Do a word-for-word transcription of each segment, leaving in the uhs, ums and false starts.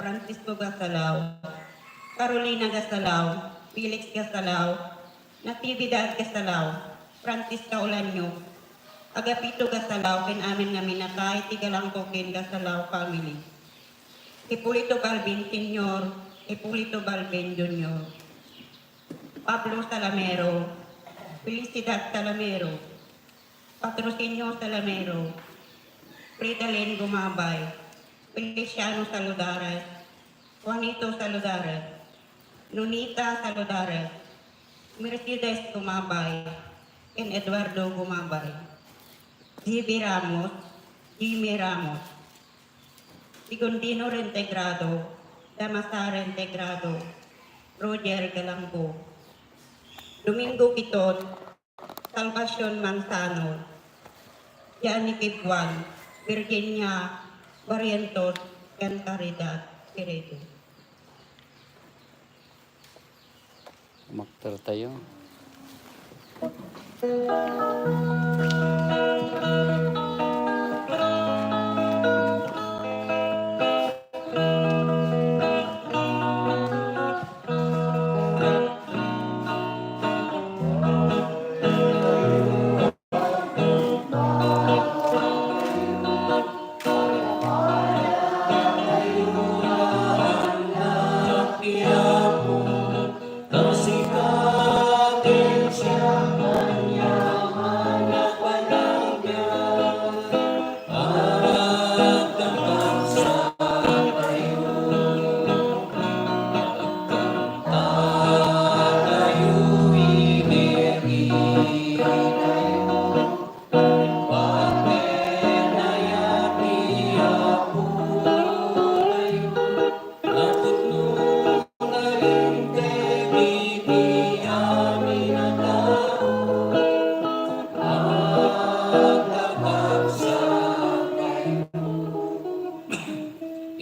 Francisco Gasalaw, Carolina Gasalaw, Felix Gasalaw, Natividad Gasalaw, Francisca Olanio, Agapito Gasalaw, ken amin nga minatay ti Galanggo ken Gasalaw family. Hipolito Balbin Senior, Hipolito Balbin Junior, Pablo Salamero, Felicidad Salamero, Patrocinio Salamero, Fridalin Gumabay, Feliciano Saludares, Juanito Saludares, Nunita Saludares, Mercedes Gumabay, ken Eduardo Gumabay, G B Ramos, Jimmy Ramos, Sigundino Reintegrado, Damasa Reintegrado, Roger Galanggo, Domingo Quiton, Salvacion Manzano, Johnny Kibuan, Virginia Barrientos, ken Caridad Queredo. Umaktor tayo.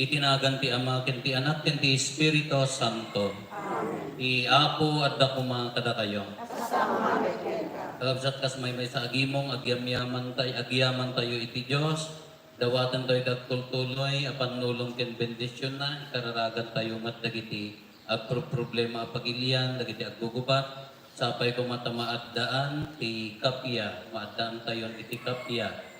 Iti nagan ti Ama, ken ti Anak, ken ti Espiritu Santo. Amen. Ti Apo adda koma kadakayo. Kakabsat, kas maymaysa a gimong, agyamyaman tay-, agyaman tayo iti Dios. Dawaten tayo ti agtultuloy a pannulong ken bendisionna, ikararagan tayo met dagiti agproproblema a pagilian, dagiti aggugubat. Sapay koma ta maaddaan ti kappia, maaddaan tayon iti kappia.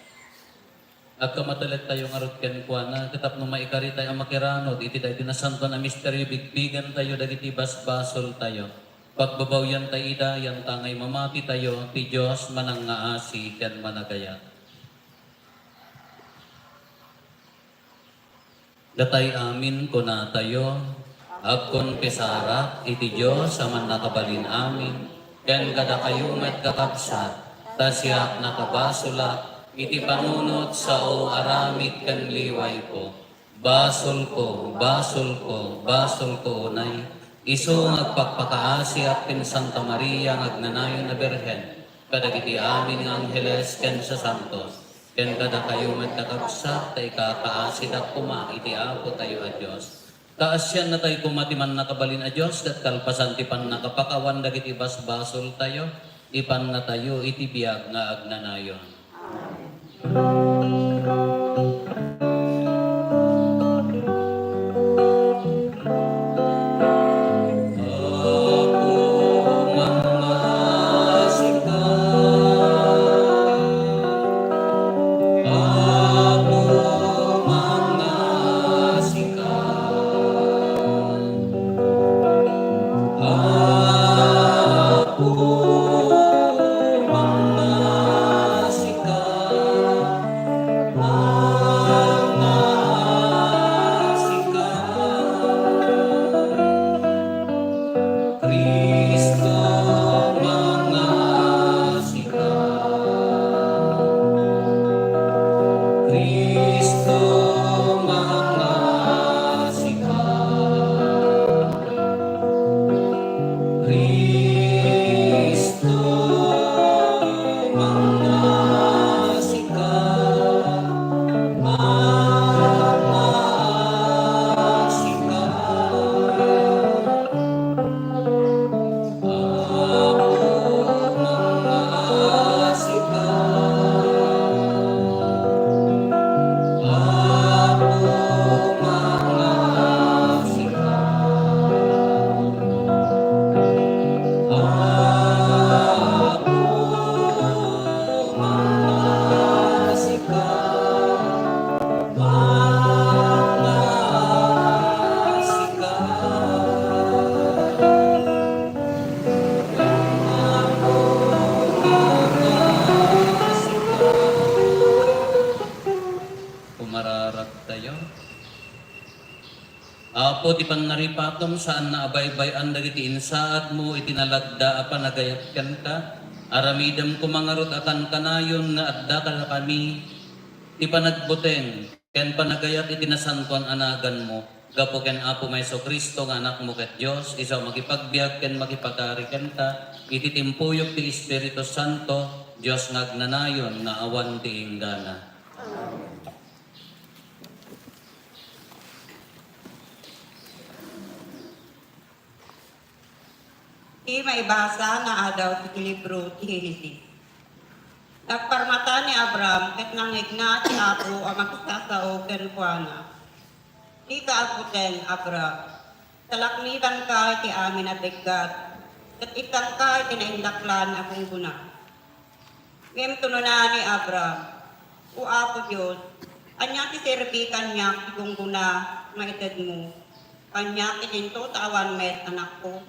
Agkamatelek tayo ngarud kenkuana, ket tapno maikari tayo a makiranod iti daydi nasantoan a misterio, bigbigen tayo dagiti basbasol tayo. Pagbabawian tayo ida, yantangay mamati tayo, ti Dios manangngaasi ken managayat. Datay amin, kunatayo, agkonfesarak iti Dios a Mannakabalin-amin, ken kadakayo met, kakabsat, ta siak nakabasolak iti panunot, sao, aramid ken liwayko. Basolko, basolko, basolko unay, isu nga agpakpakaasiak ken Santa Maria nga agnanayon a Birhen, kadagiti amin nga angheles ken sasantos, ken kadakayo met, kakabsat, ta ikakaasidak koma iti Apotayo a Dios. Kaasiannatayo koma ti Mannakabalin a Dios, ket kalpasan ti pannakapakawan dagiti basbasoltayo, ipannatayo iti biag nga agnanayon. Apo, ti pannaripatom, saanna a baybay-an dagiti insaadmo iti nalagda a panagayat kenka. Aramidem koma ngarud a kankanayon nga adda kadakami ti panagbuteng ken panagayat iti nasantoan a naganmo. Gapu ken Apo Jesu-Cristo nga Anakmo ket Dios, isu a makipagbiag ken makipakari kenka iti timpuyog ti Espiritu Santo, Dios nga agnanayon nga awan ti inggana. Amen. Ti maibasa nga adaw iti libro ti Henesis. Nagparmata ni Abram ket nangngegna ti Apo a makisasao kenkuana. Dika agbuteng, Abram. Talaknibanka iti amin a bigat, ket ikkanka iti naindaklan a gunggona. Ngem kinuna ni Abram, "O Apo Dios, ania ti serbi kaniak ti gunggona nga itedmo kaniak idinto ta awan met anakko?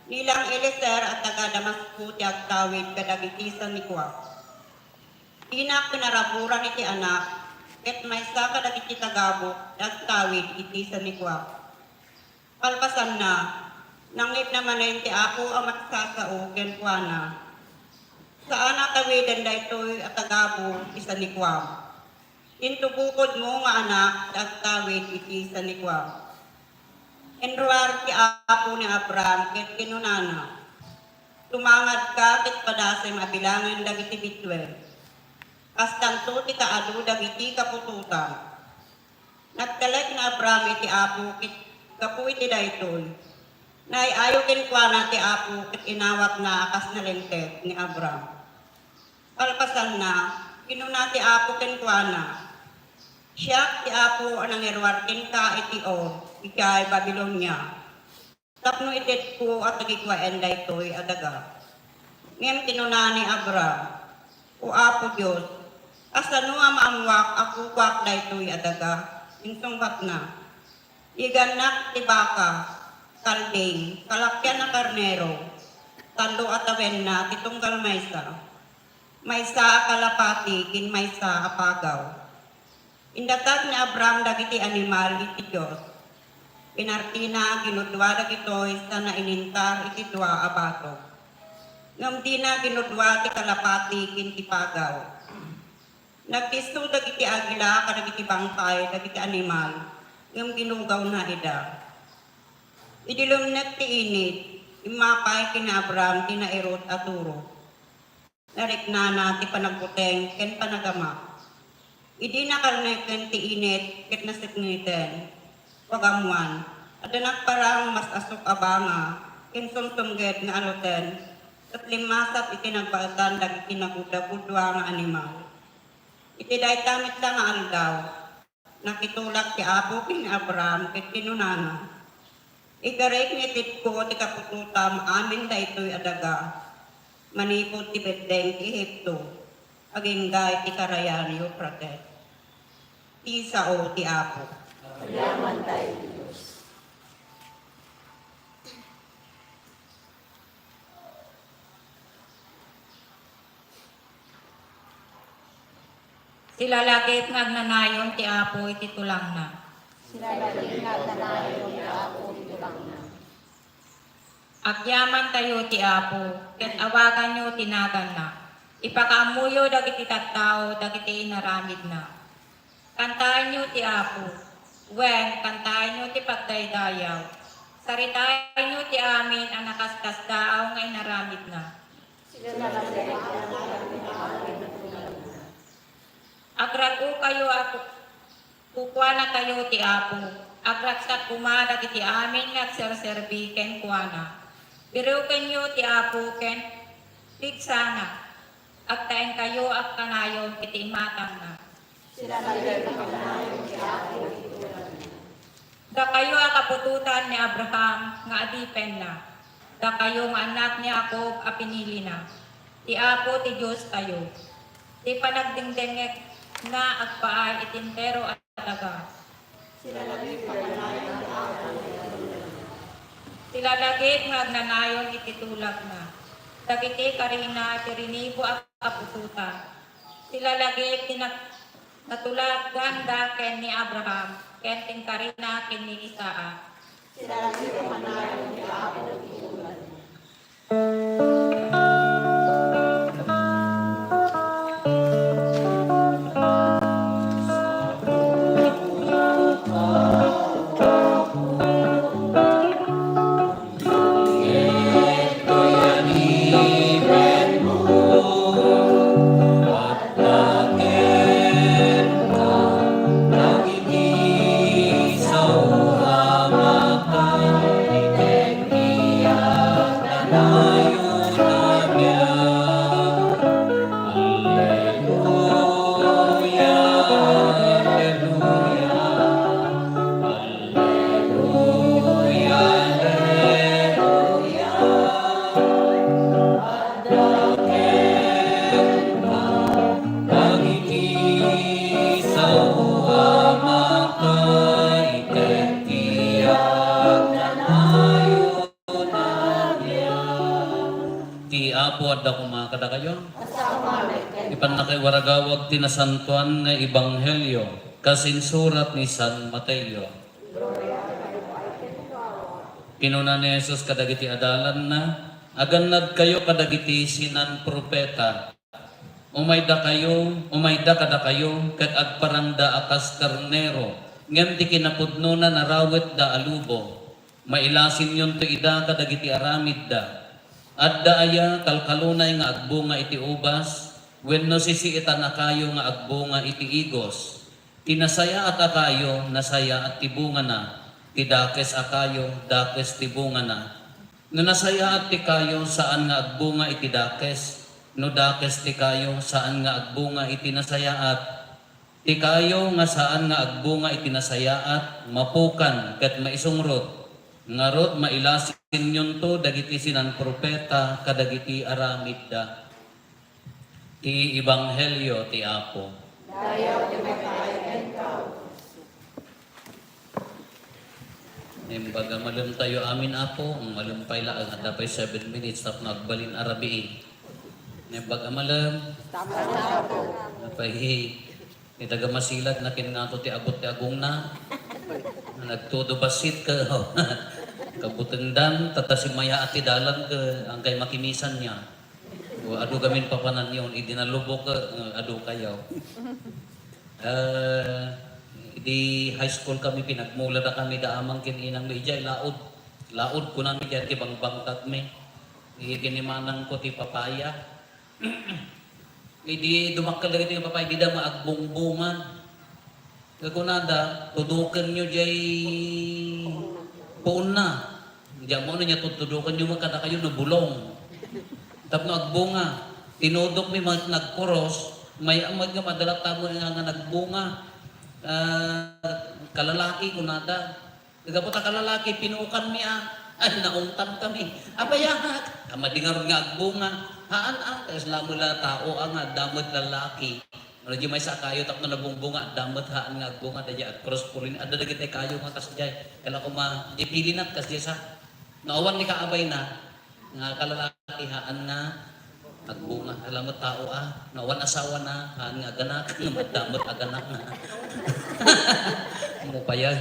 Ni lang Eliezer a taga Damasco ti agtawid kadagiti sanikuak. Dinak kinaraburan iti anak, ket maysa kadagiti tagabuk ti agtawid iti sanikuak." Kalpasanna, nangngegna manen ti Apo a makisasao kenkuana, "Saan a tawiden daytoy a tagabuk iti sanikuam. Inton bukodmo nga anak ti agtawid iti sanikuam." Inruar ti Apo ni Abram ket kinunana, "Tumangadka ket padasem a bilangen dagiti bituen. Kastanto ti kaadu dagiti kaputotam." Nagtalek ni Abraham iti Apo ket gapu iti daytoy, naay-ayo kenkuana ti Apo ket inawatna a kas nalinteg ni Abraham. Kalpasanna, kinuna ti Apo kenkuana, "Siak ti Apo a nangiruar kenka iti Ur, idiay Babilonia, tapno itedko a tagikuaen daytoy a daga." Ngem kinuna ni Abraham, "O Apo Dios, kasano a maammoak a kukuak daytoy a daga?" Insungbatna, "Igannak ti baka, kalding, kalakian a karnero, tallo a tawenna ti tunggal maysa, maysa a kalapati ken maysa a pagaw." Indatag ni Abraham dagiti animal iti Dios. Pinartina, ginudua dagitoy, sana inintar iti dua a bato. Ngem dina ginudua ti kalapati ken ti pagaw. Nagtisso dagiti agila kadagiti bangkay dagiti animal, ngem ginugawna ida. Idi lumnek ti init, immapay ken ni Abraham ti nairut a turo. Nariknana ti panagbuteng ken panagama. Idi nakalneken ti init ket nasipngiten, pagammoan, adda nagparang mas asuk a banga ken sumsumged nga aluten ket limmasat iti nagbaetan dagiti nagudagudua nga animal. Iti dayta met la nga aldaw, nakitulak ti Apo ken ni Abraham ket kinunana, "Igarik nga itedko ti kaputotam amin daytoy a daga, manipud ti beddeng ti Egipto agingga iti karayan Eufrates, ti sao ti Apo." Agyaman tayo ti Dios. Silalagip nga agnanayon ti Apo iti tulangna. Silalagip nga agnanayon ti Apo iti tulangna. Agyamantayo ti Apo, ket awaganyo ti naganna. Ipakaammoyo dagiti tattao dagiti inaramidna. Kantaenyo ti Apo, wen kantaenyo ti pagdaydayaw. Saritaenyo ti amin a nakaskasdaaw nga inaramidna. Agrag-okayo a ku-, kukuanatayo ti Apo. Agragsak koma dagiti amin nga agserserbi kenkuana. Birukenyo ti Apo ken pigsana. Agtaengkayo a kanayon iti imatangna. Sila nga agkanayon ti Apo iti tulangna. Dakayo a kaputotan ni Abraham nga adipenna. Dakayo nga annak ni Jacob a pinilina. Ti Apo ti Diostayo. Ti panagdengdengngegna agpaay iti entero a daga. Sila lagip nga agnanayon iti tulagna. Dagiti karina ti rinibo a kaputotan. Sila lagip ti nat-, natulaganda ken ni Abraham ken ti inkarina ken ni Isaac. Ti Apo adda koma kadakayo. Ti pannakaiwaragawag ti nasantoan nga ebanghelio kas insurat ni San Mateo. Kinuna ni Jesus kadagiti adalanna, "Agannadkayo kadagiti sinan-profeta. Umaydakayo, umayda kadakayo, ket agparangda a kas karnero, ngem ti kinapudnona narawetda a lobo. Mailasinyonto ida kadagiti aramidda. Adda aya kalkalunay nga agbunga iti ubas, wenno sisiitan a kayo nga agbunga iti igos? Ti nasayaat a kayo, nasayaat ti bungana. Ti dakes a kayo, dakes ti bungana. No nasayaat ti kayo, saan nga agbunga iti dakes. No dakes ti kayo, saan nga agbunga iti nasayaat. Ti kayo nga saan nga agbunga iti nasayaat, mapukan ket maisungrot. Ngarud, mailasinyonto dagiti sinan-profeta kadagiti aramidda." Ti Ebanghelio ti Apo. Dayaw ti maikayat kenka, O Kristo. Naimbag a malem tayo amin, Apo. Ang malem pay laeng, adda pay seven minutes tapno agbalin a rabii. Naimbag a malem. Tama na, Apo. Apay, ni taga Masilad, nakin ngato ti abot ti agongna. Nagtudo bassit ka. Kabutendan, tata simaya ti dalan ka, angkay makimisan niya. O, adu gamin papananyon, idi nalubok, eh, adu kayo. Eh, idi high school kami, pinagmula da kami da amang ken inang mi, "Idiay, laod. Laod," kunami, "diay ti bangbangkag mi." Idi kinimanang ko ti papaya. Idi dumakkel dagiti papaya, dida maagbungbungan. Kunada, "Tudukenyo diay puonna." Diay ammo no nia tudtudukenyo, kadakayo no bulong. Tapno agbunga. Tinudok mi met nagpuros, may-at met nga madala ta met nga, nga nagbunga. Ah, kalalaki, kunada. Gapu ta kalalaki, pinukan mi a. Ay, naungtan kami. Apay a, madi ngarud nga agbunga. Haan a, kasla met la tao a nga adda met lalaki. Ano di maysa a kayo tapno nabungbunga, adda met haan nga agbunga, daydiay agpuros purpurina. Adda dagiti kayo nga kasdiay. Kala koma, di pilinat kasdiay sa. No awan ni kaabayna, nga kalalaki haan nga agbunga. Ala met tao a, no awan asawana, haan nga aganak, adda met aganak nga. Mupayan.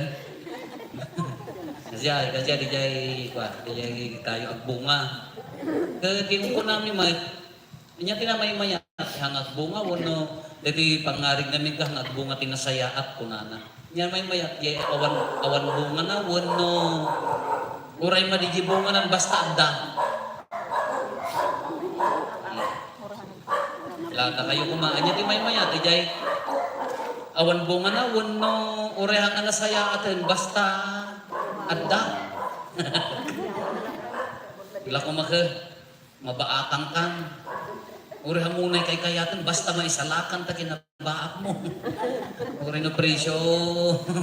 Kasdiay, kasdiay, daydiay, kwa, daydiay kayo agbunga. Ket ti kunkunami met, Ania ti namaymayat, ti hangagbunga wenno dagiti pangngarig ngamin nga hangagbunga ti nasayaat, kunana. Ania maymayat, diay awan, awan bungana wenno uray madi diay bungana basta adda? Hmm. Lata kayo koma, ania ti maymayat, diay awan bungana wenno uray nga nasayaaten basta adda? Wala ko maka- Mabaakangkan. Uray ammo no kaykayaten, basta maisalakan ta kinabaakmo. Uray no presyo,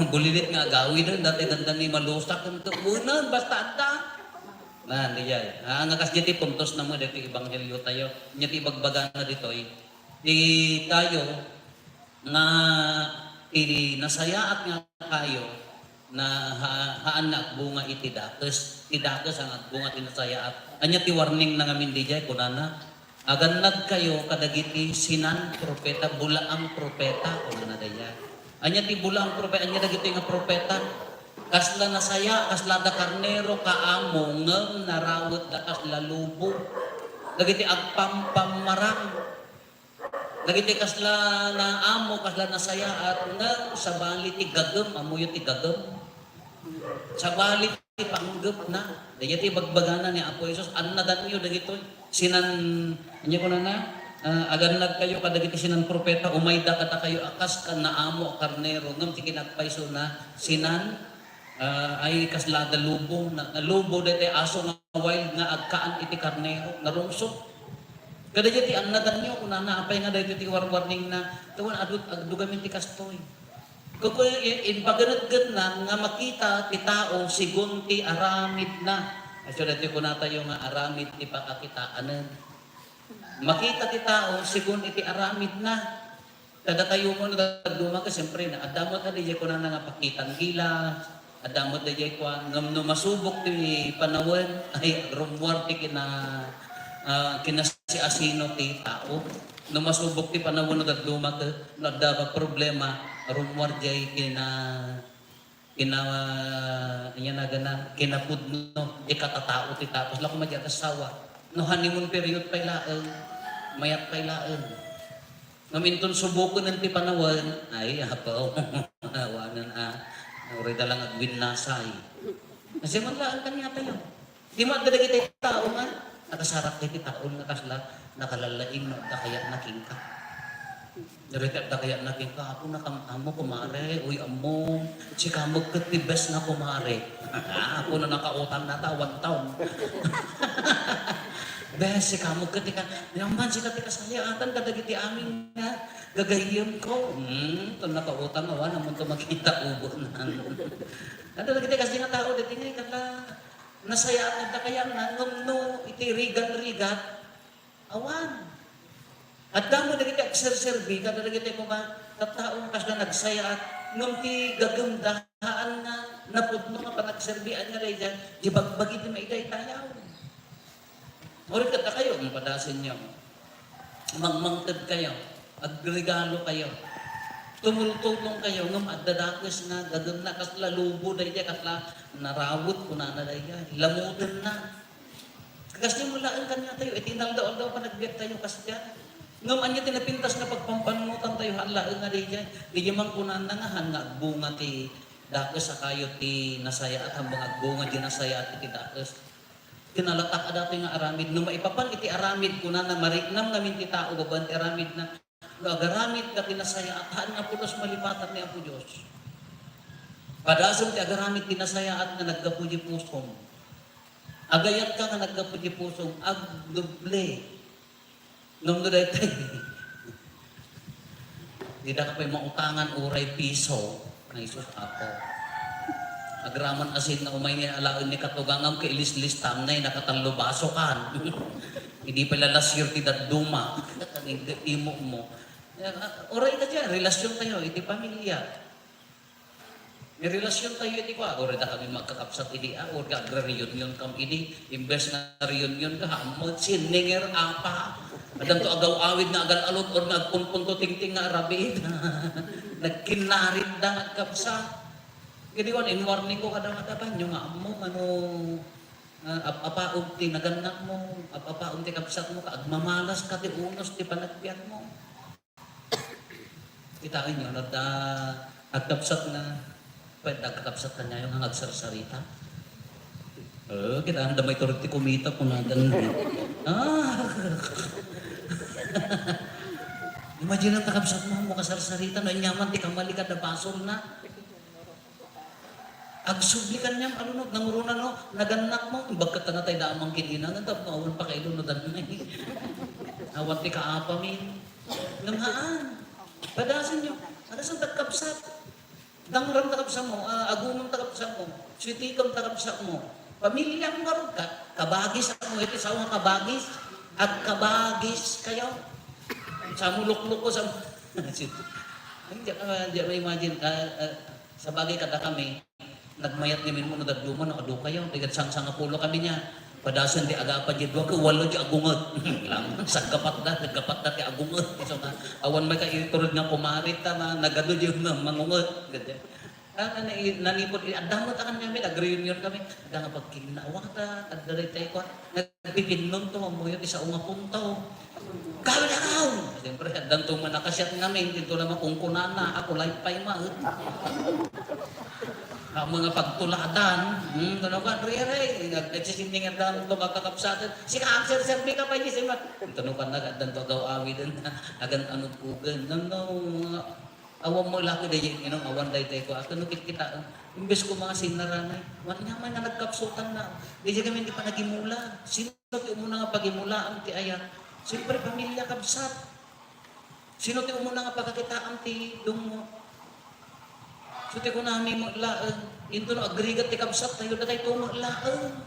bulilit nga agawiden, dati dandan ni malusak, ken kunan, basta adda. Na, diay. Ah, nga kasdiay ti puntos na mo, dati ebanghelyo tayo. Nia ti ibagbagana ditoy. Di tayo, nga ti nasayaat nga kayo, na ha-, haan nga agbunga iti dakes. Ti dakes nga agbunga ti nasayaat. Ania ti warning na ngamin diay? Kunana, "Agannadkayo kadagiti sinan-profeta, bulaang profeta," kunana diay. Ania ti bulaang propeta? Ania dagitoy nga propeta? Kasla nasaya, kasla da karnero, kaamo, ngem narawetda kasla lobo. Dagiti agpampammarang. Dagiti kasla naamo, kasla nasayaat, ngem sabali ti gagem, ammoyo ti gagem? Sabali ti panggepna. Dayta ti ibagbagana ni Apo Jesus, "Annadanyo dagitoy." Sinan, ania kunana? Ah, agannadkayo kadagiti sinan propeta, umayda kadakayo a kas naamo a karnero, ngem ti kinagpaysona, sinan, ah, ay kasla da lobo, na, na lobo dayta aso nga wild nga agkaan iti karnero, narungsot. Kadayta ti annadanyo, kunana, apay nga dayta ti warwarningna, tawen adu, adu gamin ti kastoy. Kuko-, i-, impaganetgetna nga makita ti tao sigun ti aramidna. Isu daytoy kunatayo nga aramid ti pakakitaanen. Makita ti tao sigun iti aramidna. Kadatayo nga no dadduma ket, siyempre, na, adda met a diay kunana nga pakitan gilas, adda met a diay kuan, ngem no masubok ti panawen, ay, rummuar ti kina-, ah, kinasiasino ti tao. No masubok ti panawen no dadduma ket, no adda met problema, rummuar diay kina-, kina-, ania nagana, kinapudno, di katatao ti tao. Kasla koma di agassawa. No honeymoon period pay laeng, mayat pay laeng. Ngem inton suboken ti panawen, ay, apo, awanen a, urayda lang agwinnasay. Kasi man laeng kaniatayo. Di mo adda dagiti tao nga nakasarak dagiti tao nga kasla nakalallaing no adda kayatna kenka. Dagiti adda kayatna kenka, "Apo, nakam-, ammo, kumare, uy, ammo, sika met ket ti best nga kumare." Apo, no nakautang na ta, one town. "Best, sika met ket ti ka-, naman sika ti kasayaatan kadagiti amin nga gagayyemko." Hmm, ton nakautang, awan, ammonto makita ubonan. Adda dagiti kasdi nga tao, dagiti nga ikata, nasayaat adda kayatna, ngem no iti rigat-rigat, awan. Adda met dagiti agserserbi, kada dagiti koma, tattao nga kasla nagsayaat, ngem ti gagem da, haan nga napudno nga panagserbian nga daydiay, di bagbagi ti maidaydayaw. Uray ket dakayo, mapadasenyo. Mangmangted kayo, agregalo kayo, tumultulong kayo, ngem adda dakes nga gagemna, kasla lobo daydiay, kasla narawet, kunana daydiay, lamutenna. Kasdi mo laeng kaniatayo, iti inaldaw-aldaw panagbiagtayo, kasdiay. Ngem ania ti napintas nga pagpampanunotantayo, haan laeng nga daydiay. Daydiay man kunana nga, haan nga agbunga ti dakes a kayo ti nasayaat, haan nga agbunga ti nasayaat iti dakes. Kinalatak a datoy nga aramid. No maipapan iti aramid, kunana, mariknam ngamin ti tao babaen ti aramidna. No agaramid ka ti nasayaat, haan nga pulos malipatan ni Apo Dios. Padasem ti agaramid ti nasayaat nga naggapu di pusom. Agayat ka nga naggapu di pusom, agdoble. Ngem no daytoy, dida ka pay mautangan uray piso. Ay, sus, Apo. Agraman asin nga umay nga alaen ni katugangam ket ilislistam na, nakatallo baso kan. Idi pay la last year ti dadduma. Imo mo. Uray ka diay, relasyon tayo, iti pamilya. May relasyon tayo iti kua, uray dakami magkakabsat idi, ah, uray agre-reunion kam idi, imbes nga reunion ka, ammo, sininger, apa. Addanto agaw-awid nga agal-alod, or nga agpunpunto tingting nga arabiid. Nagkinnarit da nga agkabsat. Kadi wan, in-warning ko kada nga tabanyo nga ammo, ano, ah, ap-apaog ti nagannak mo, ap-apaog ti kabsat mo, ka agmamalas ka ti unos ti panagbiag mo. Kitaenyo, no adda agkabsat nga, pwede agkakabsat kaniayo nga agsarsarita. Eh, kita anda may turog ti kumita, kunadan mo. Ah! Imagine ang kakabsat mo, makasarsarita, no, anyaman ti kamalikad a basol na. Agsubli kaniam, alunod, nangruna, no? Nagannak mo, bagkat na tayo damang kinina, nga tapno awan pa kayo lunodan na eh. Awan ti kaapamin. Nang haan. Padasin nyo, ano sa takabsat? Dangram takabsat mo, ah, agumam takabsat mo, sweetikam takabsat mo. Pamilya mo ngarud ka, kabagis mo, iti sao nga kabagis, at kabagis kayo. Sa mo lukluk ko, sa mo, ay, di, di, di, imagine, ah, ah, sa bagay kada kami, nagmayat ni Minmo no dadduma no adu kayo, ti ket sangsangapulo kami niya. Padasen ti agapa di dua ket walo di agunget. Lang, saggapatda, saggapatda ti agunget. Isu nga, awan may kaiturod nga kumare ta, ma-, nagadu di ma-, mangunget. Gede. Ah, nani-, nanipod, eh, adda met a kaniamin, nag-reunion kami. Adda nga pagkinnaawatan, adda daytay kua. Nagpipinnonto, ammoyo, ti sao nga puntaw. Gawid a kaon! Siyempre, addanto nga nakasiat ngamin, dito lang makunkunana, ako live pay met. Ang mga pagtuladan, hmm, ano ka, rere, nag-, nagsisinding ang daan, ito, magkakapsatan. Sika, ang sir-, serbi ka pa, yes, eh, ma-, ito, no, kan nag-addan to, agaw-awiden, agan, ano, kugan, no, no, awan mo laki, dayjay, you know, awan, daytay ko, ato, no, kit-, kita, imbes ko mga sinaranay, wan nga man nga nagkapsutan na, dayjay kami, hindi pa nagimula. Sino ti umuna nga pagimulaam ti ayat? Siyempre, pamilya, kabsat. Sino ti umuna nga pagkakitaam ti dungngo? So, ti kunami met laeng, into no agrigat ti kabsat tayo, datay to met laeng.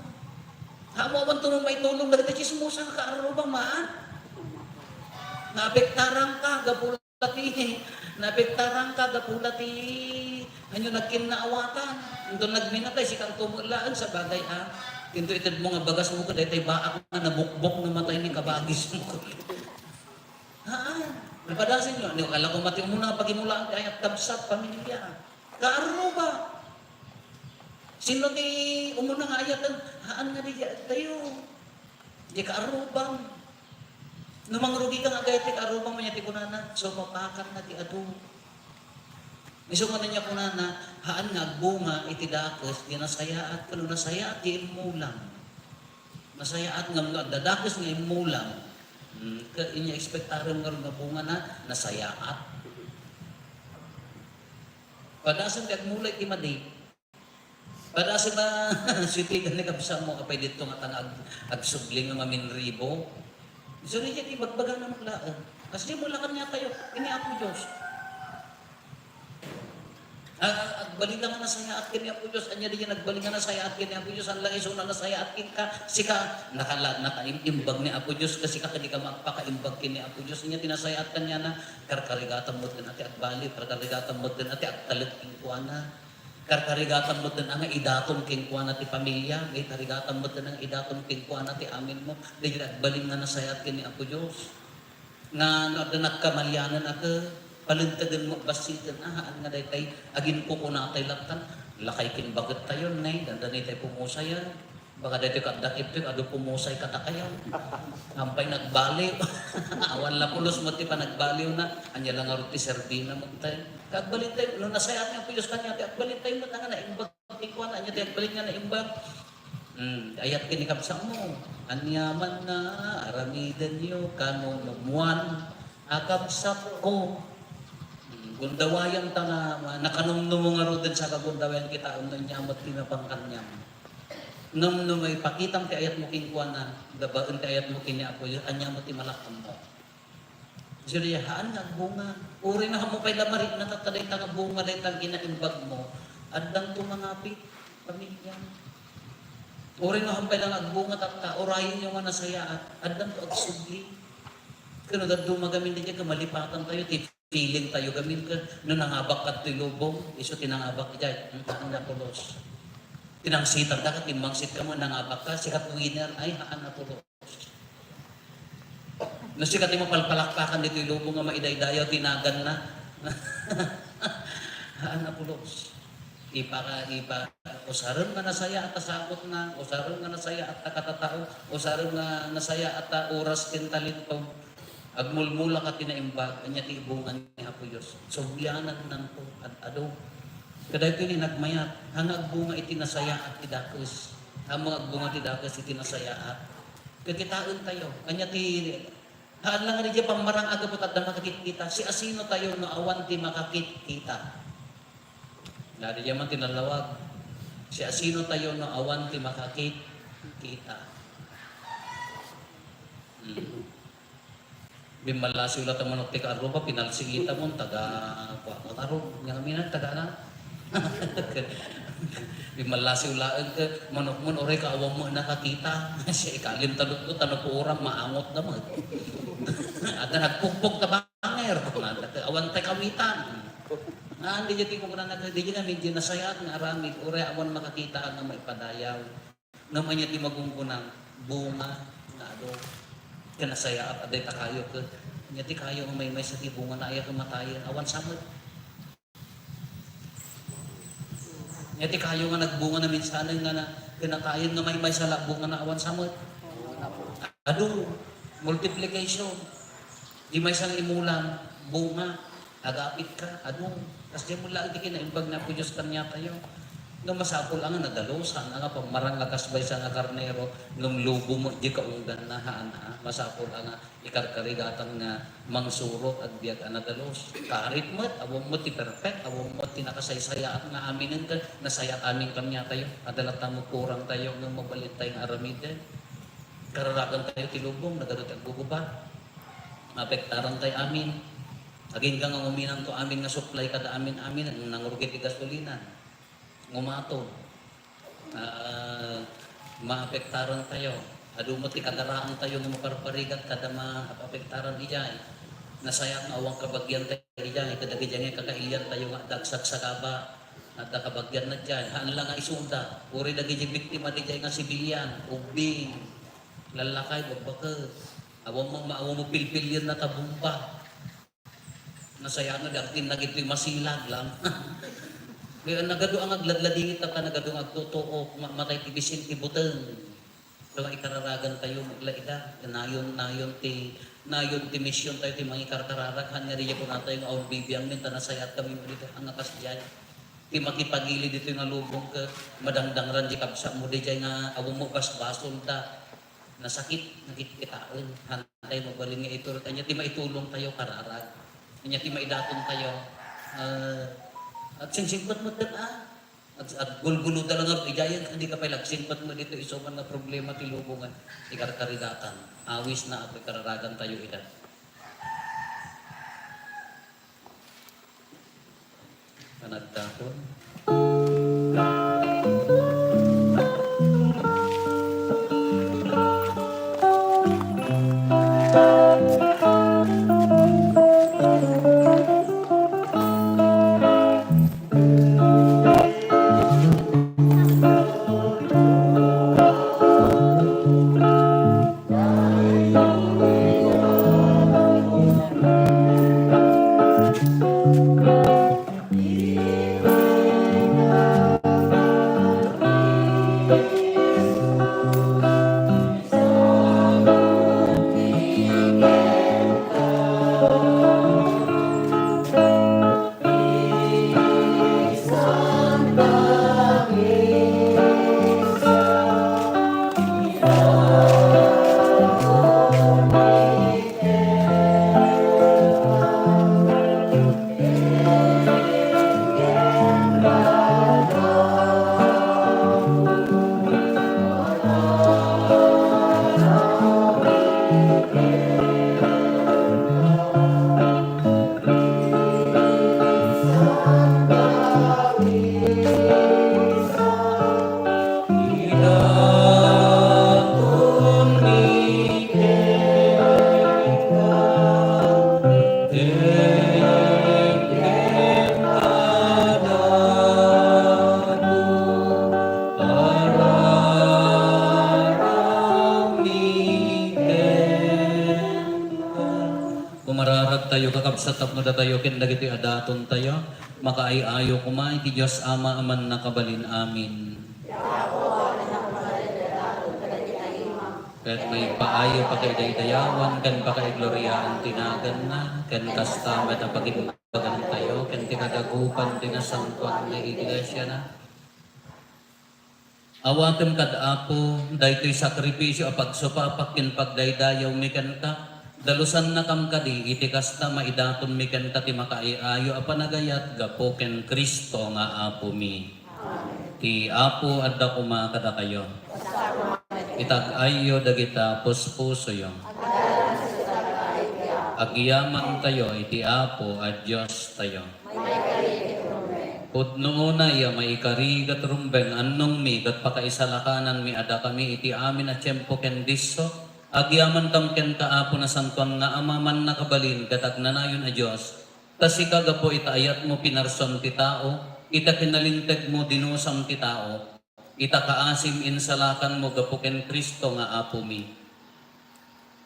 Amo awan to met maitulong, dagiti chismosa nga kaarruba, maan. Naapektaran ka, gapu la ti, naapektaran ka, gapu la ti, ano, nagkinnaawatan. Into nagminatay, sika to met laeng, sabagay, a. Into ited mo nga bagas mo, kadaytay baak nga nabukbok, namatay ni kabagis mo. Haan. Napadasin yo, ni, ala ko mati umuna nga pagimulaam ti ayat, kabsat, pamilya. Kaarruba. Sino ti umuna nga ayaten? Haan nga di tayo. Di kaarrubam. No mangrugi ka nga gayat ti kaarrubam, ania ti kunana, sumapakan na ti adu. Isu nga nia kunana, haan nga agbunga iti dakes, di nasayaat, ken no nasayaat, di immulam. Nasayaat ngem no adda dakes nga immulam, hmm, ket inya expectarem ngarud nga bunga na nasayaat. Padasem ti agmula iti madi. Padasem a sitigan ni kabsatmo, apay didto nga tanga ag-, agsubli nga maminribo. Isu daydiay ti ibagbagana met laeng. Kasdiay met la kaniatayo, ken ni Apo Dios. Ah, agbalin nga nasayaat ken ni Apo Dios. Ania daydiay nagbalin nga nasayaat ken ni Apo Dios? Haan la isuna nasayaat kenka. Sika, nakala-, nakaimbag ni Apo Dios, ket sika, ket dika mapakaimbag ken ni Apo Dios. Ania ti nasayaat kaniana? Karkarigatan met ken a ti agbaliw, karkarigatan met ken a ti agtalek kenkuana. Karkarigatan met ken a nga idaton kenkuana ti pamilya, karkarigatan met ken a nga idaton kenkuana ti amin mo. Daydiay agbalin nga nasayaat ken ni Apo Dios. Nga no adda nagkamalianan a ket palintegen mo, bassiten, a, haan nga daytay aginkukunatay lattan. Lakay ken bagettayo, ne, dandanitay pumusayan. Baka daytoy kadda tiptoy, adu pumusay kadakayo. Ampay nagbaliw. Awan la pulos mo ti panagbaliwna. Ania la ngarud ti serbina met tay. Kagbalintay, no nasayaat nga Apo Dios kaniatayo, agbalintay met nga naimbag. Ti kuana, ania ti agbalin nga naimbag? Hmm, ayat ken ni kabsatmo. Ania man nga aramidenyo, kanunumuan a kabsatko. Hmm, gundawayanta nga ma-, nakanumnumo ngaruden, saka gundawayan kitaem no ania met ti napan kaniam. Ngem no maipakitam ti ayatmo kenkuana, babaen ti ayatmo ken ni Apo Dios, ania met ti malak-ammo? Isu daydiay, haan nga agbunga. Uray no ammo pay la marikna tatta dayta nga bunga dayta nga kinaimbagmo, addanto mangapit, pamilya. Uray no haan pay la nga agbunga tatta, urayenyo nga nasayaat, addanto agsubli. Ken no dadduma gamin daydiay, ket malipatantayo ti feelingtayo gamin, ket no nangabak kadtoy lubong, isu ti nangabak idiay, hmm, haan a pulos. Tinangsitanka, ket timmangsitka mo, nangabakka, sika winner, ay, haan a pulos. No sika ti mapalpalakpakan ditoy lubong nga maidaydayaw ti naganna. Haan a pulos. Ipaka-, ipa-, usarem nga nasayaat a sakotna, usarem nga nasayaat a katatao, usarem nga nasayaat a oras ken talento. Agmulmula ka ti naimbag, ania ti ibunga ni Apo Dios? Sublianannanto, ad-adu. Kadaytoy ni nagmayat, haan nga agbunga iti nasayaat ti dakes. Haan nga agbunga ti dakes iti nasayaat. Kakitaentayo. Ania ti, haan la nga daydiay pammarang-ag a put adda makakitkita. Siasinotayo no awan ti makakitkita? Daydiay man ti nalawag. Siasinotayo no awan ti makakitkita? Hmm. Bimmallasiw la ta manok ti kaarruba, pinalsiitamon, taga, kua, kaarrub, nia ngamin, taga na? Bimmallasiw laeng ket manokmon, uray kaawan mo nakakita. Siya ikalim ta dutdut, ta napuoram, maangot na mo. Adda nagpugpog ta banger, awan tay kawitan. Nga, daydiay ti kukunana, daydiay nga medyo nasayaat nga aramid, uray awan makakita nga maipadayaw. Ngem ania ti magungguna? bunga nga adu. Ken nasayaat a dayta kayo ket, ania ti kayo nga maymaysa ti bungana aya ket matayen? Awan sa met. Ania ti kayo nga nagbunga na minsanen nga na, ken natayen nga maymaysa la bungana? Awan sa met. Adu, multiplication. Di maysa nga imulang, bunga. Agapit ka, adu. Kasdiay met laeng ti kinaimbag ni Apo Dios kaniatayo. Nga masapul a nga nadalus, saan a nga pammarang nga kas maysa nga karnero, ngem lubo met di kaungganna, haan a. Masapul a nga ikarkarigatan nga mangsurot agbiag a nadalus. Karit met, awan met ti perfect, awan met ti nakasaysayaat nga aminen ken nasayaat amin kaniatayo. Adda latta met kurangtayo, ngem mabalintayo nga aramiden. Kararagantayo ti lubong, nagadu ti aggugubat. Maapektarantayo amin. Agingga nga uminanto amin nga supply kada amin-amin, nangrugit ti gasolina. Ngumato. Ah, maapektarantayo. Adu met ti kadaraantayo nga maparparigat kada maapektaran idiay. Nasayaat nga awan kabagiantayo idiay, kadagiti nga kakailiantayo nga adda agsagsagaba, adda kabagianna idiay. Haan la nga isuda. Uray dagiti biktima idiay nga sibilian, ubbing, lallakay, babbakes. Awan mo, awan mo pilpilienna ta bomba. Nasayaat no, di agtinnag itoy masilag lang. Kaya nagadu ang agladladingit, ta nagadu ang agtutuok, ma-, matay ti bisin ti buteng. Kaya ikararagantayo, maglaida. Nayon, nayon ti, nayon ti misiontayo, ti mangikarkararag. Haan nga diay kunatayo nga awan bibiangmin, ta nasayaat kami, malita, ang akas diay. Ti makipagili ditoy nga lubong, ket madangdangran di kabsatmo, diay nga awan mo basbasolda. Nasakit, nakitkitaen. Hantay mabalin nga iturot. Ania ti maitulongtayo, kararag? Ania ti maidatontayo? Ah, agsingsingpet met ket, ah. Ag-, aggulguloda la nga idiay, ket di ka pay la agsingpet met ditoy isu man nga problema ti lubongan, ti karkarigatan. Awisna, Apo, ikararagantayo ida. Panagtapon. Kumararagtayo, kakabsat, tapno datayo ken dagiti adatontayo makaay-ayo koma iti Dios Ama a Mannakabalin. Amin. Ket maipaayo pakaidaydayawan ken pakaigloriaan ti naganna, ken kasta met a pagimbagantayo ken ti kadagupan ti nasantoan nga iglesiana. Awatem kad Apo, daytoy sakrifisio a pagsupapak ken pagdaydayawmi kenka. Dalusannakam kadi iti kasta, maidatonmi kenka ti makaay-ayo a panagayat gapu ken Cristo nga Apomi. Ti Apo adda koma kadakayo. Itag-ayyo dagita puspusoyo. Agyamantayo iti Apo a Diostayo. Pudno unay a maikari ket rumbeng, annongmi ket pakaisalakananmi a dakami iti amin a tiempo ken disso, agyamantam kenka, Apo, Nasantoan nga Ama, Mannakabalin ket Agnanayon a Dios. Ta sika, gapu ita ayatmo, pinarsuam ti tao, ita kinalintegmo, dinusam ti tao. ita kaasim insalakanmo gapu ken Cristo nga Apomi.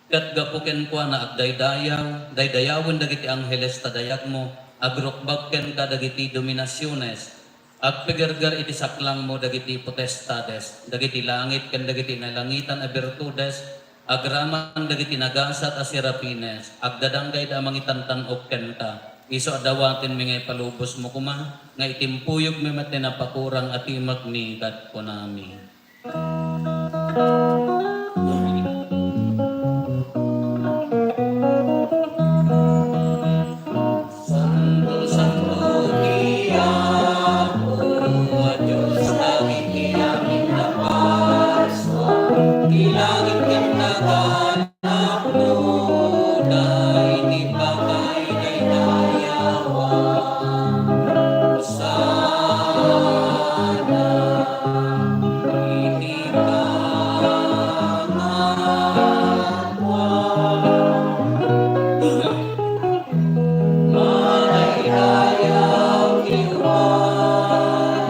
Ket gapu kenkuana, agdaydayaw, daydayawen dagiti angheles ta dayagmo, agrukbab kenka dagiti dominasiones, agpigerger iti saklangmo dagiti potestades, dagiti langit ken dagiti nalangitan a birtudes, agraman dagiti nagasat a serafines, agdadanggayd a mangitantan-ok kenka. Isu a dawatenmi nga ipalubosmo koma, nga itimpuyogmi met ti napakurang a timekmi ket kunami. Santo, santo ti Apo a Dios dagiti amin a parsua. Ti langit ken daga Napuda iti pakaidaydayawan. Hosanna iti pangakuan. Madaydayaw ti umay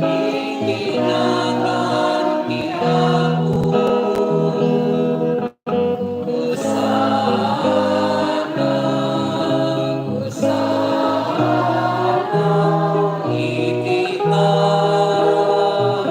iti nagan ti Apo. Hosanna, Hosanna, iti pangakuan.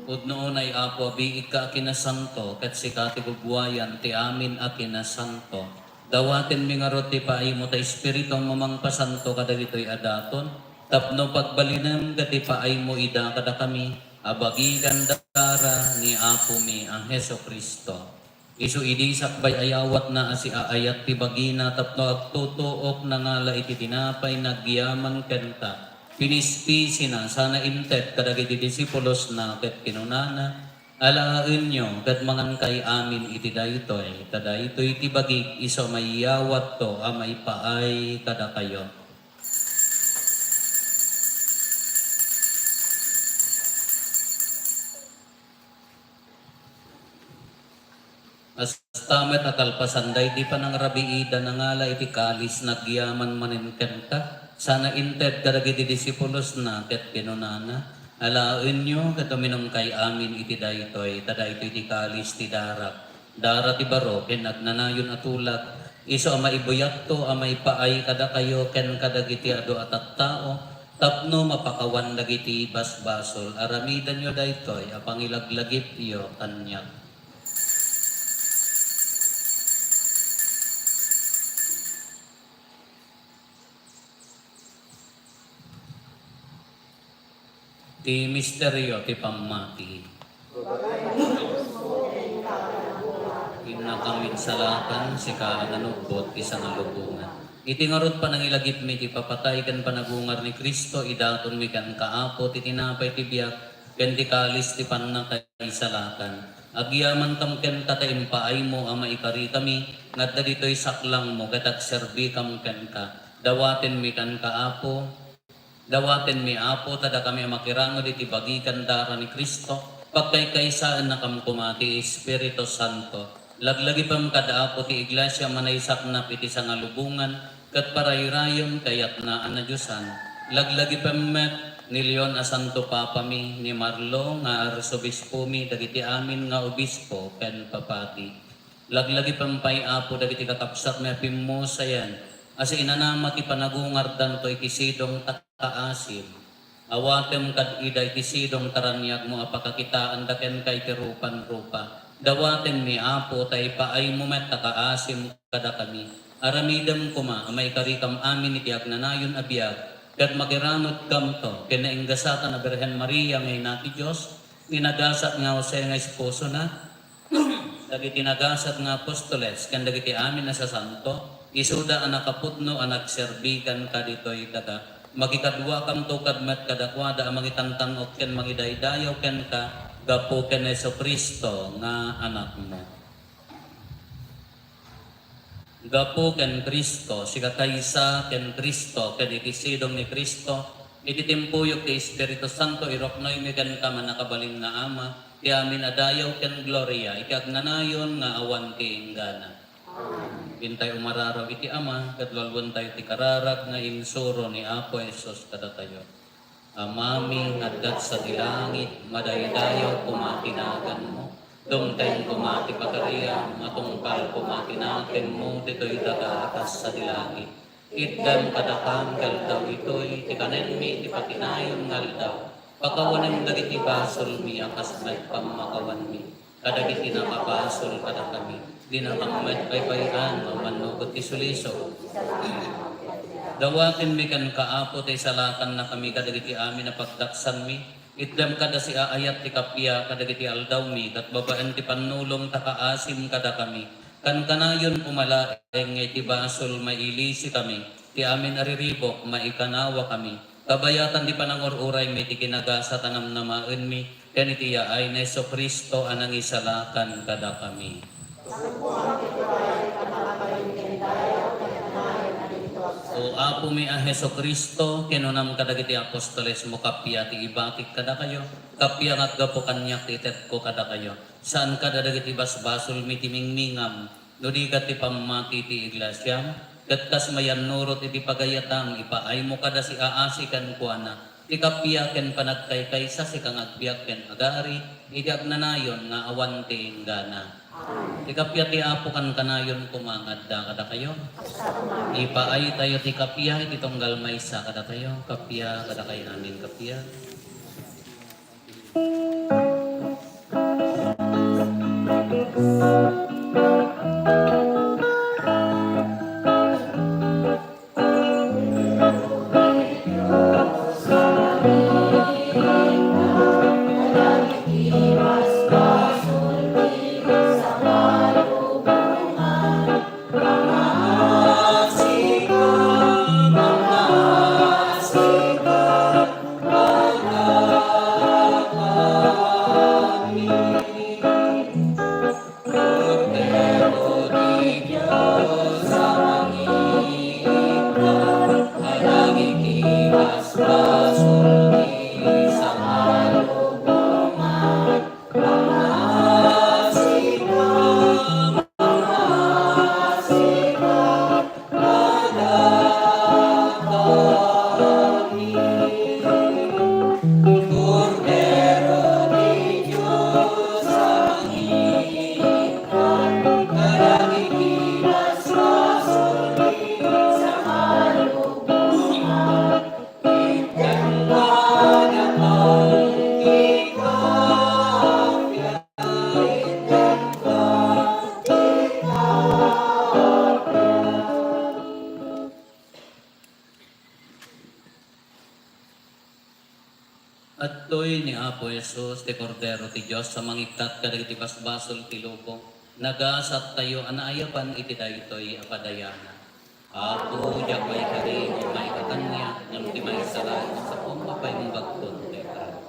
Pudno unay, Apo, a biigka a kinasanto, ket sika ti gugwayan ti amin a kinasanto. Dawatenmi ngarud ti paaymo ta Espiritum a mangpasanto kadagitoy a daton, tapno pagbalinem ket ipaaymo ida kadakami a bagi ken dara ni Apomi a Jesu-Cristo. Isu idi sakbay a yawatna a siaayat ti bagina tapno agtutuok nangala iti tinapay nagyaman kenka, pinispisina sana inted kadagiti disipulosna ket kinunana, Alaenyo ket mangankay amin iti daytoy, ta daytoy ti bagik isu a maiyawatto a maipaay kadakayo. Kasta met a kalpasan daydi panangrabiida, nangala iti kalis nagyaman manen kenka, sana inted kadagiti disipulosna ket kinunana, Alaenyo ket uminumkay amin iti daytoy, ta daytoy ti kalis ti darak, dara ti baro ken agnanayon a tulag, isu a maibuyatto a maipaay kadakayo ken kadagiti adu a tattao, tapno mapakawan dagiti basbasol. Aramidenyo daytoy a pangilaglagipyo kaniak. Ti misterio ti pammati. Innakam insalakan, sika a nanubbot ti sangalubongan. Iti ngarud panangilagipmi ti papatay ken panagungar ni Cristo, idatonmi kenka, Apo, ti tinapay ti biag ken ti kalis ti pannakaisalakan. Agyamankam kenka ta impaaymo a maikarikami nga adda ditoy saklangmo ket agserbikam kenka. Dawatenmi kenka, Apo, Dawatenmi, Apo, ta dakami a makiranged iti bagi ken dara ni Cristo, pagkaykaysaennakam koma ti Espiritu Santo. Laglagipem kad Apo ti Iglesia a manaysaknap iti sangalubongan ket parayrayem ti ayatna a nadiosan. Laglagipem met ni Leon a Santo Papami, ni Marlo nga Arsobispomi, dagiti amin nga obispo ken papati. Laglagipem pay, Apo, dagiti kakabsatmi a pimmusayan a siinanama ti panagungardanto iti sidong ta kaasim. Awatem kad ida iti sidong ta raniagmo a pakakitaanda kenka iti rupan-rupa. Dawatenmi, Apo, ta ipaaymo met ta kaasim kadakami. Aramidem koma a maikarikam amin iti agnanayon a biag, ket makiramedkamto ken nainggasatan a Birhen Maria nga Ina ti Dios, ni nagasat nga Jose nga esposona, dagiti nagasat nga apostoles, ken dagiti amin a sasanto, isuda a nakapudno a nagserbi kenka ditoy daga. Makikaduakamto kad met kadakuada a mangitantan-ok ken mangidaydayaw kenka gapu ken Jesu-Cristo nga Anakmo. Gapu ken Cristo, sika kaysa ken Cristo, ken iti sidong ni Cristo, iti timpuyog ti Espiritu Santo, iruknoymi kenka, mannakabalin nga Ama, ti amin a dayaw ken gloria, iti agnanayon nga awan ti inggana. Amen. Intay umararaw iti Ama, ket lualuentayo ti kararag nga insuro ni Apo Jesus kadatayo. Amami nga adda sadi langit, madaydayaw koma ti naganmo. Dumteng koma ti pagariam, matungpal koma ti nakemmo ditoy daga a kas sadi langit. Itdem kadakami nga aldaw itoy ti kanenmi iti pakinayon nga aldaw. Pakawanem dagiti basolmi a kas met pammakawanmi kadagiti nakabasol kadakami. Dinakam met baybay-an no mannupot ti sulisog. Dawatenmi kenka, Apo, ta isalakannakami kadagiti amin a pagdaksanmi. Itdem kada siaayat ti kappia kadagiti aldawmi, ket babaen ti pannulong ta kaasim kadakami. Kankanayon koma laeng nga iti basol mailisikami, ti amin a riribuk maikanawakami. Kabayatan ti panangur-uraymi ti kinagasat a namnamaenmi, ken iti yaay ni Jesu-Cristo a nangisalakan kadakami. O Apomi a Jesu-Cristo, kinunam kadagiti apostolesmo, kappia ti ibakik kadakayo, kappia nga aggapu kaniak ti itedko kadakayo. Saan kada dagiti basbasolmi ti mingmingam, no di ket ti pammati ti iglesiam, ket kas mayannurot iti pagayatam, ipaaymo kada siaasi kenkuana, ti kappia ken panagkaykaysa, sika nga agbiag ken agari, iti agnanayon nga awan ti inggana. Ti kappia ti Apo kankanayon koma nga adda kadakayo. Ipaaytayo ti kappia iti tunggal maysa kadakayo. Kappia kadakayo amin, kappia. Adtoy ni Apo Jesus, ti Kordero ti Dios a mangikkat kadagiti basbasol ti lubong. Nagasattayo a naayaban iti daytoy a padayanan. Apo, diak maikari no maikakaniak, ngem ti maisalakan a sapom, mapaimbagko ti kari.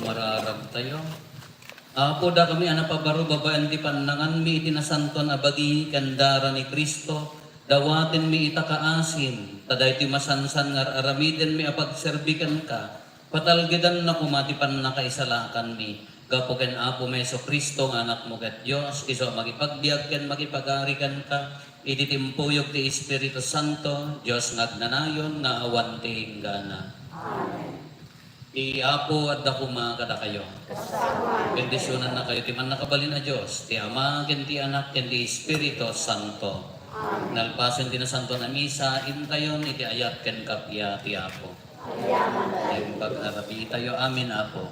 Mararagtayo. Apo, dakami a napabaro babaen ti pannanganmi iti nasantoan a bagi ken dara ni Cristo, dawatenmi ita kaasim, ta daytoy masansan nga ar-aramidenmi a pagserbi kenka, patalgedanna koma ti pannakaisalakanmi. Gapu ken Apomi Jesu-Cristo nga Anakmo ket Dios, isu a makipagbiag ken makipagari kenka, iti timpuyog ti Espiritu Santo, Dios nga agnanayon nga awan ti inggana. Amen. Ti Apo adda koma kadakayo. Bendisionannakayo ti Mannakabalin a Dios, ti Ama, ken ti Anak, ken ti Espiritu Santo. Amen. Nalpasen ti Nasantoan a Misa, intayon iti ayat ken kappia ti Apo. Imbag a rabitayo amin, Apo.